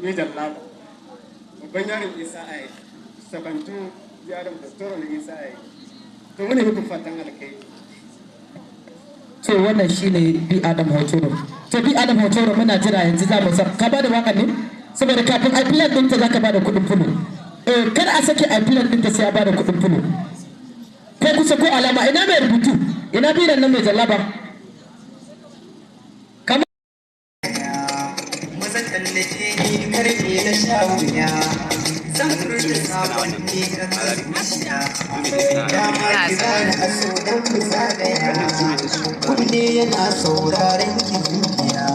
Mai Jallaba, babban yaron Isa Ai Sabantu, yaron Hotoro na Isa Ai. To muna muku fatan alkai. To wannan shine Bi Adam Hotoro. To Bi Adam Hotoro, muna jira yanzu za mu sa ka bada waka ne, saboda kafin a play ɗinta za ka bada kuɗin fulo. Eh, kar a sake a play ɗinta sai a bada kuɗin fulo. Ko kusa ko alama, ina mai rubutu, ina biran nan mai jallaba? Kamar Maza tallace ni, karfe na sha wuya. Zan furta sakonni ga zuciya. Dama ki bani aso dan mu zagaya. Kunne yana sauraren ki, zuciya.